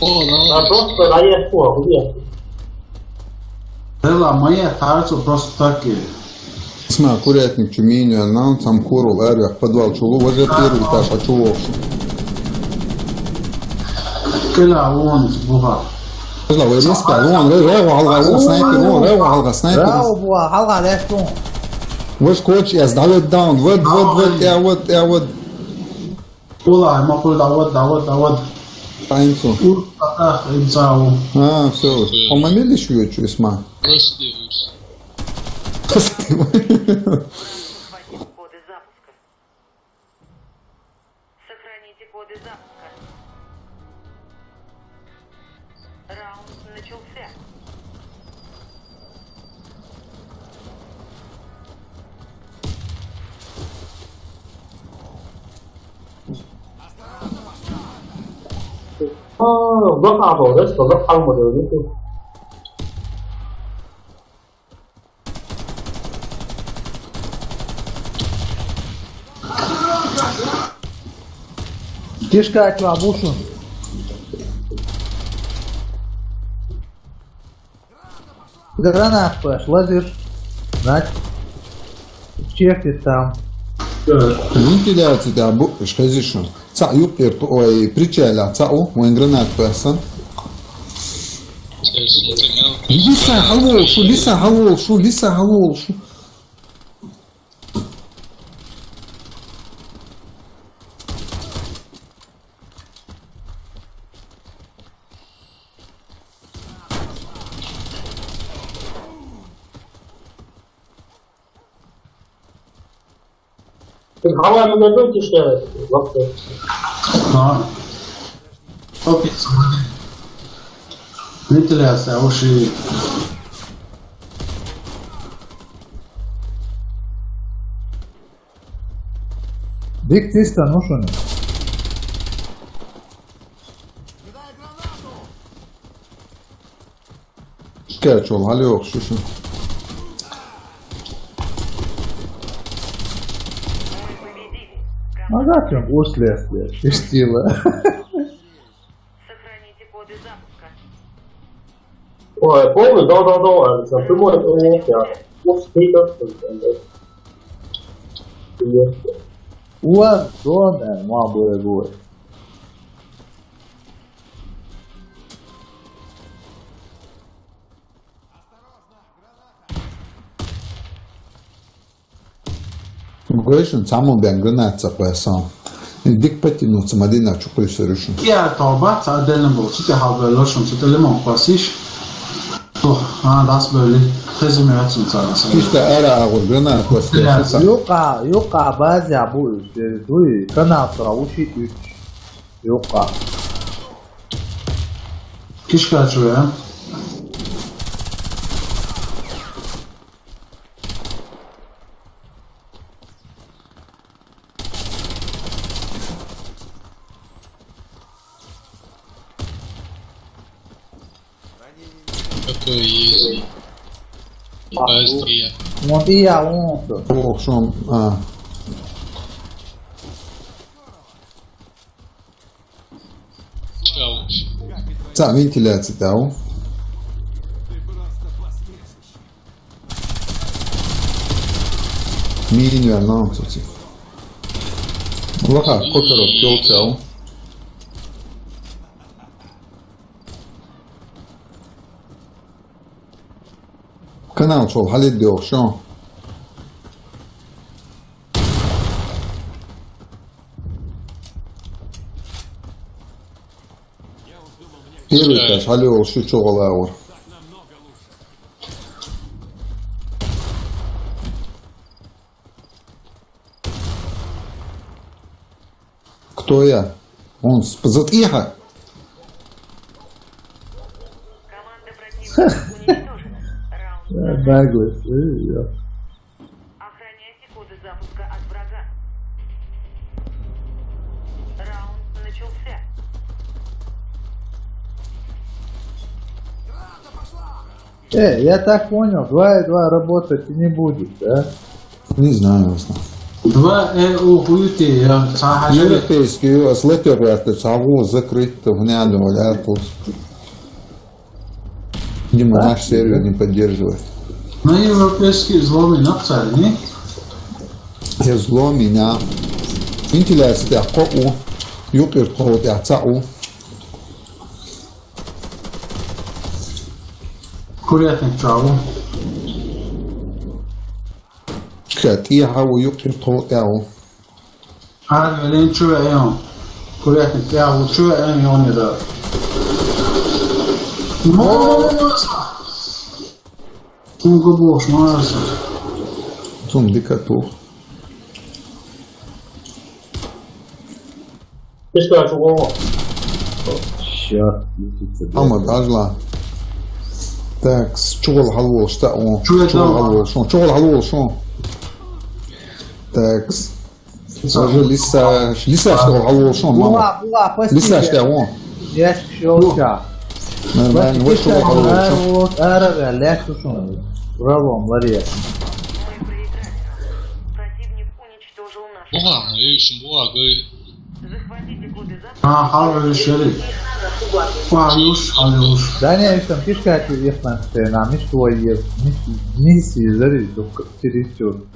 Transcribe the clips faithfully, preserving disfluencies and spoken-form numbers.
О, да. А просто наверху, а где? Ela, mă e, tați-o просто так и. Sma, курятник, чу мини, а нам там курул, арвяк, подвал чулу, вот же первый этаж, а чулу. Кыла, он, буга. Кыла, вы резко, вон, рэ, рэ, валга, вон, снайпер, вон, рэ, валга, снайпер. Рау буа, халга лестун. Вы скотч, я сдавит даун, вот, вот, вот, я вот, я вот. Ола, ма кул дават, дават, дават. Тайнцу. Ур, ата, имцау. А, все. Помогли ли шуё, чу исма? Просто. Коды запуска. Сохраните коды запуска. Раунд начался. А, вот так вот, да, что, да, там вот, да, Кишка, чё, обушен? Гранат пошла, лазер. Значит, чекай там. Вентиляция, да, бу, скажи, что. Ца, юпер, ой, причаля, ца, у, мой гранат пошла. Лиса, алло, шу, лиса, алло, шу, лиса, алло, шу. Ты в голову не дадите, что ли? Вообще. А. Окей, смотри. Вентиляция, уши. Биг триста, ну что не? Кичкач ол, гьали охшуш. А зачем условия? Иштила. Сохраните коды запуска. Ой, помню, да, да, да, Александр, ты можешь поменять, а? Ух, ты как ты, да. У вас дома, мама будет. Гойшин, цаму бен гранатца къвесан. Дик потянуться, Мадина чукъуй сорушин. Я, тоба, ца делен бол, ците хабар лошун, ците лимон къвасиш. Тух, а, дас бели. Хезим яцун цана са. Кишта ара агъур гранат къвас. Юкъа, юкъа бази абу, дуй, канал сора уши уч. Юкъа. Кишка чу я. Какой есть? А, есть я. Вот и я, он. О, шо, а. Чао. Ца вентиляция, да, о? Мини вер, ну, кстати. Лоха, кокоро, пёл, чао. Канал чол, гьалидиох шо. Первый этаж, гьали ол шу чогъал агъур. Кто я? Он с-, зат иха. Команда противника уничтожена. Раунд. Да, наглость, э, ё. Охраняйте коды запуска от врага. Раунд начался. Э, я так понял, два и два работать не будет, да? Не знаю, Руслан. Два э у хуйти, я, цхьа хьажа. Европейский, ас латер варта, цхьа гӀо закрыт, внятно, валя, тут. Дима, наш сервер не поддерживает. На европейский зломи нахцарни? Я зломи, на. Вентиляция тӀехь кхоъ у, юкъир тхов тӀехь цхьаъ у. Курятник чӀагӀу. Ка тӀехьа ву, юкъир тхов тӀехь ву. Ар велин чу веӀен. Курятник тӀехьа ву, чу веӀен йони да. Моса! Тунга бохш маса. Тун дика тух. Пешка чугома. Ща, Ама дажла. Так, чугол хьалвол, шта он. Чугол хьалвол, шон. Чугол хьалвол, шон. Так. Сажа лиса, лиса, что хьалвол, шон, мама. Була, була, пасти. Лиса, что он. Ящик щелча. Нормально, вот что хьалвол, шон. Ара, ара, лячу, шон. Браво, Мария. Буга, ма ишин буга гой. А, хьалвал шери. Хьалуш, хьалуш. Да не, там пишка ти ихман стена, миш твои, миш, миси, зари, дук, тирисю.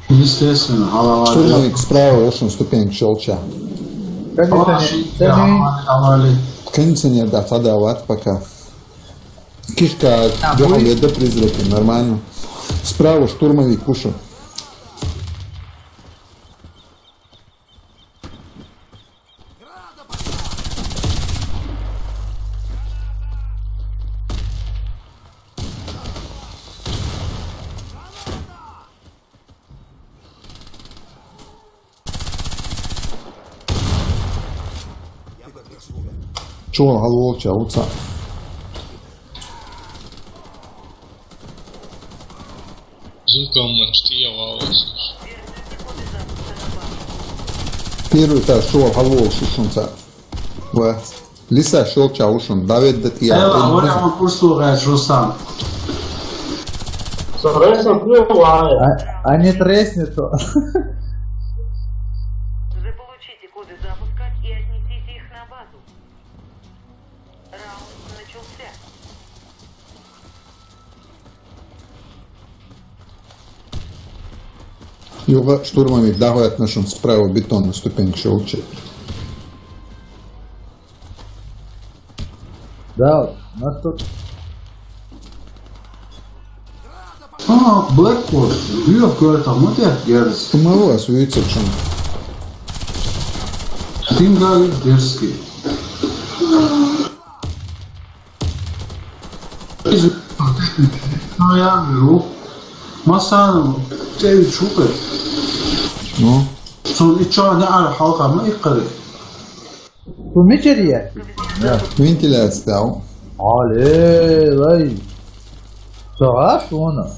Естественно, хьалавал. Штурмовик справа, очень ступень щелча. Кондиционер, авали, авали. Кондиционер, да, тогда вот пока. Кишка, а, духа бой? Веда призраки, нормально. Справа штурмовик, кушу. Чугол хьалволча, уца. Зулкам на чтия ваус. Первый этаж, чугол хьалвол шушунца. Ва. Лиса щелча ушун. Давид да тия. Эва, вот он курсу гай шусан. Соресо плевая. А, а не треснет то. Заполучите коды запуска и отнесите их на базу. Раунд начался. Юга штурмовик дагой отношен справа бетонную ступень щелчит. Да, вот, нас тут. А, Black Ops, Black Ops, там вот я дерз. Самого освоится чем. Тинга дерзкий. Ну, я вижу. Масана, те чукай. Ну. Сон ича не ара халка ма икъари. Бу мичерия? Вентиляция дав. Але, лай. Сагаш вона.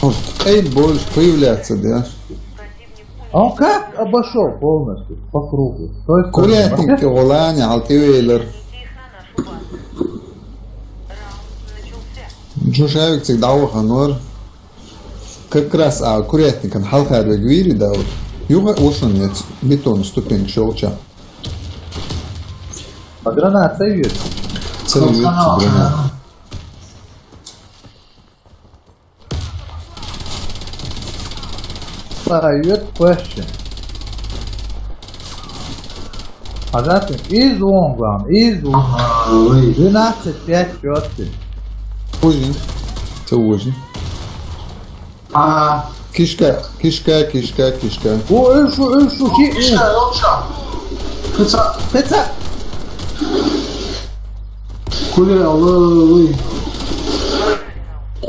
Может, эй, больше появляться, да? А он как обошёл полностью по кругу? То есть, курятник, как? Голландия, Алтивейлер. Джушавик цик дав ханор. Как раз, а, курятникан халхар вегвири дав. Юга ушан нет, бетон ступень щелча. А граната есть? Целый вид граната. Встаёт паще. А затем из вон, главное, из вон. Ой. Двенадцать пять чётки. Ужин. Це ужин. А. Кишка, кишка, кишка, кишка. О, эшу, эшу, ки. Кишка, лучше. Кыца. Кыца. Куле, алло, ой.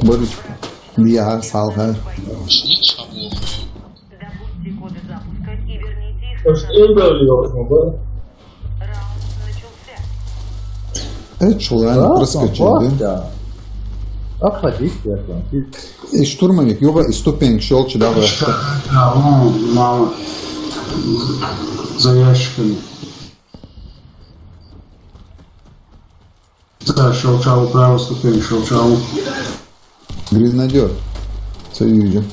Барыш. Бия салха. Добудьте коды запуска и верните их назад. Раунд начался. Э, чулан, да, проскочил, да? Обходить, я там. И штурмовик, юга, и ступень щелчи, давай. Да, вон, мама. За ящиками. Да, щелчал, право ступень, щелчал. Грязнодёр. Союзе.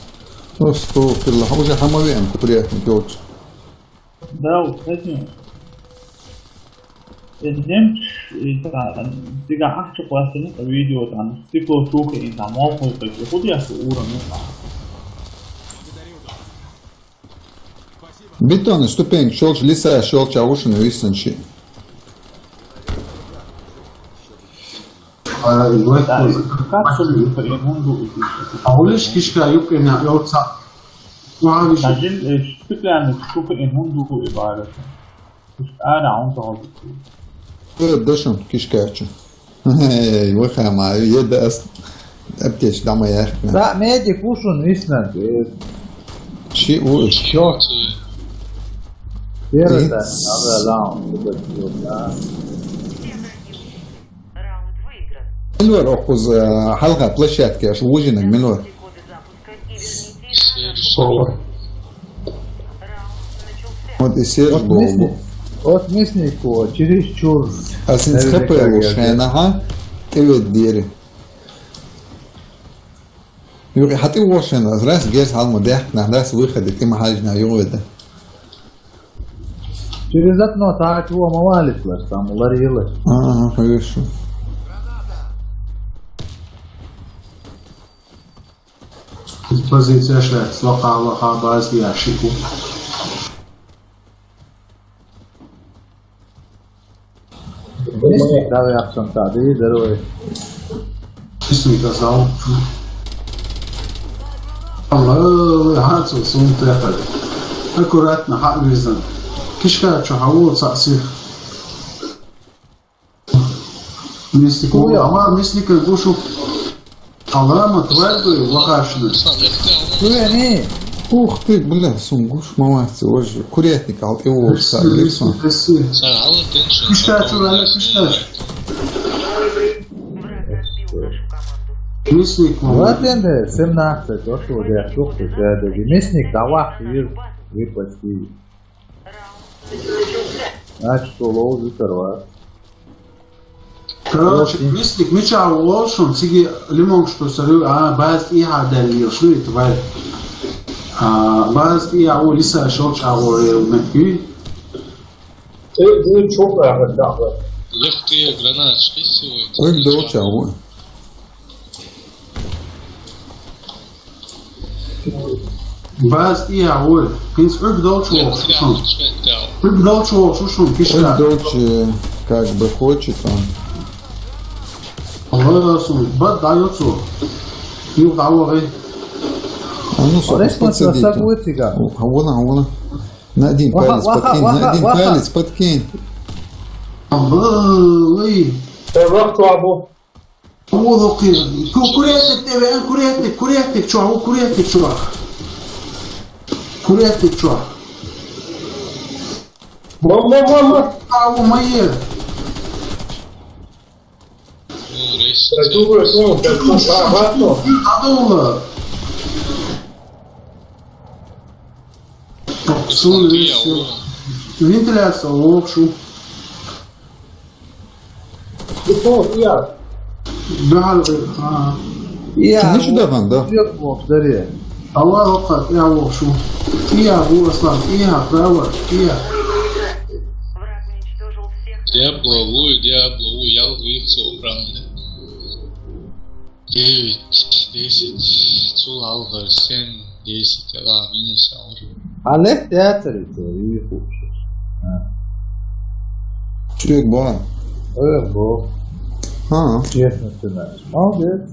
Астагфируллах, уже хамавиан курятник ёлча. Да, вот, кстати. Э, немч, э, да, дига ахча классный видео, там, стекло, шуха, и там, мол, мой, как, вот я с уровня, там. Бетонный ступень, щёлч, лиса, щёлч, а уши нависнуть. А, вот, да, вот. Как, как, а улиш кишка юбка на ёлца. Ва вижу. Даже, э, стеклянный штука и мунду и барыш. Ара, он того. Э, дашам, кишка чу. Эй, выхама, еда ас. Аптеч, дама яхна. Да, меди кушун виснан. Чи у. Чё? Первый, да, надо лаун, да. Милвар окуз, э, халга площадке, аш ужинан, милвар. Серж. Вот и Серж. Вот был. Мясник, вот мясник, вот, чересчур. А синц хапел ушена, ага. Ты ведь дери. Юри хати ушена, раз герс халма дяхна, раз выходит, и махажна юведа. Через окно так его мавалит, там ларилы. Ага, хорошо. Позиция шесть, лоха, лоха, баз, ящику. Мясник, давай, Ахсан, да, давай. Мясник, да, зал. Алло, хацу, сум тяхали. Аккуратно, ха, визан. Кишка, чё, хаву, цаси. Мясник, ама мясник, гушу. Алама, тварь, вахашны. Ух ты, бля, сунгуш, мамацы, оже. Курятник, ал, и о, са, лексо. Кишка, чё, аля, кишка. Мясник, мама. Вот, семнадцать, вот, вот, я, чё, я, мясник, давай, выпусти. Значит, улов взорват. Короче, мясник, мича волшун, сиги лимон, что сорю, а, баз и хадер ил, что это, вай. А, баз и а, о, лиса, шорч, а, о, ил, мекви. Ты, ты чё, бля, бля, бля? Легкие гранаты, что сегодня? Ой, да, чё, ой. Баз и а, ой. Принц, ой, бдолчу, ой, шушун. Ой, бдолчу, ой, шушун, кишка. Ой, бдолчу, как бы хочет он. Алло, Расул, бад даётся. Юг, алло, эй. А ну, сорок, подсадите. А вон, а вон. На один палец подкинь, на один палец подкинь. Алло, эй. Эй, вахту абу. О, локи. Ку-, курятник тебе, а, курятник, курятник, чё, о, курятник, чё? Курятник, чё? Мам, мам, мам, мам. А, о, мои. Ну, рейс. Придумай, ну, как, ну, а, ладно. Надо было. Сун, вентиляция, о, шу. Бехал, а. Я, сен нече вот, даван, да? Идёт, вот, даре. Аллах акбар, я, вот, шу. Я, вот, Аслан, я, право, я. Диабло, ой, Диабло, ой, я, вот, видите, правда. Девять, десять, цул алгар, семь, десять, ала, минус алгар. А лех театр это, и хуже. А. Чё, ба? Э, бо. А. Честно ты знаешь. Молодец.